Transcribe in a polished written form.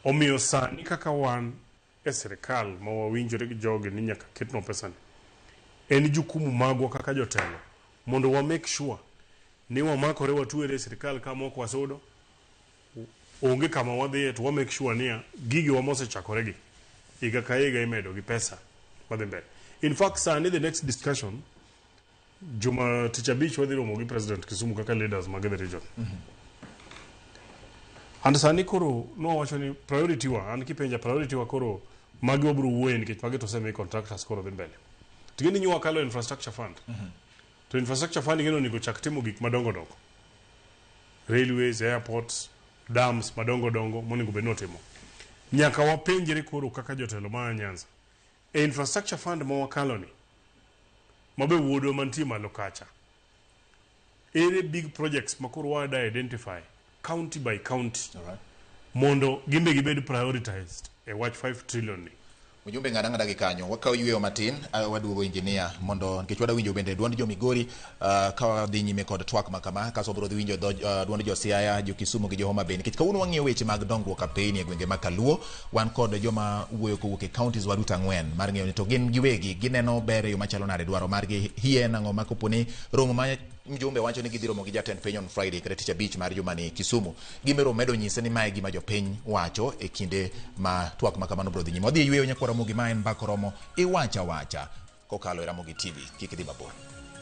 Omiyo sani kaka wan e sirikal ma wawinjore gi jogi ni nyaka ketnwa pesani, en jukumu magwa kaka jotelo mondo wa make sure ni wamakore watwere e sirikal kama ok wasudo, onge kama wadhiye to wa make sure niya gigewa mosechakore gi higa ka higa imedo gi pesa madhi mbele. In fact sani the next discussion juma tich abich wadhi romo gi president Kisumu kaka leaders mag the region. And sani koro nwawacho ni priority wa, an kipenja priority wa koro magi wabiro wuoye nikech magi to osemi contractors koro dhi mbele. Ting'e ni wakalo infrastructure fund. To infrastructure fund ing'e ni onego chak timo gik madongo dongo. Railways, airports, dams madongo dongo monego bed ni otimo. Nyaka wapenjre koro kaka jotelo ma Nyanza. E infrastructure fund ma wakalo ni, mabe wuodwa mantie malo kacha, ere big projects ma koro wada identify county by county mondo gimbe gibed prioritized e wach 5 trillion ni. Mjumbe ng'ad ang'ada gi kanyo wakawo yueyo matin waduogo engineer mondo nikech wadwa winjo bende duond jo Migori ka wadhi nyime kod twak ma kama kaso wabiro dhi winjo duond jo Siaya, jo Kisumu gi jo Homa Bay nikech kawuono wang'iyo weche mag dongruok apeyni e gwenge ma Kaluo wan kod joma wuoyo kowuok e counties wa duto ang'wen mar ng'eyo ni to gin giwegi gineno ber e yo machalo nade dwaro margi hie en ang'o ma kopo ni romo ma mjumbe wacho ni gidhi romo gi jatend piny on Friday kata tich abich mar jumani Kisumu gimero medo nyise ni mae gima jopiny wacho e kinde ma twak ma kamano biro dhi nyime. Wadhi e yweyo nyakwar Ramogi ma en Mbaka Oromo iwacha wacha kokalo e Ramogi TV. Kik idhi mabor.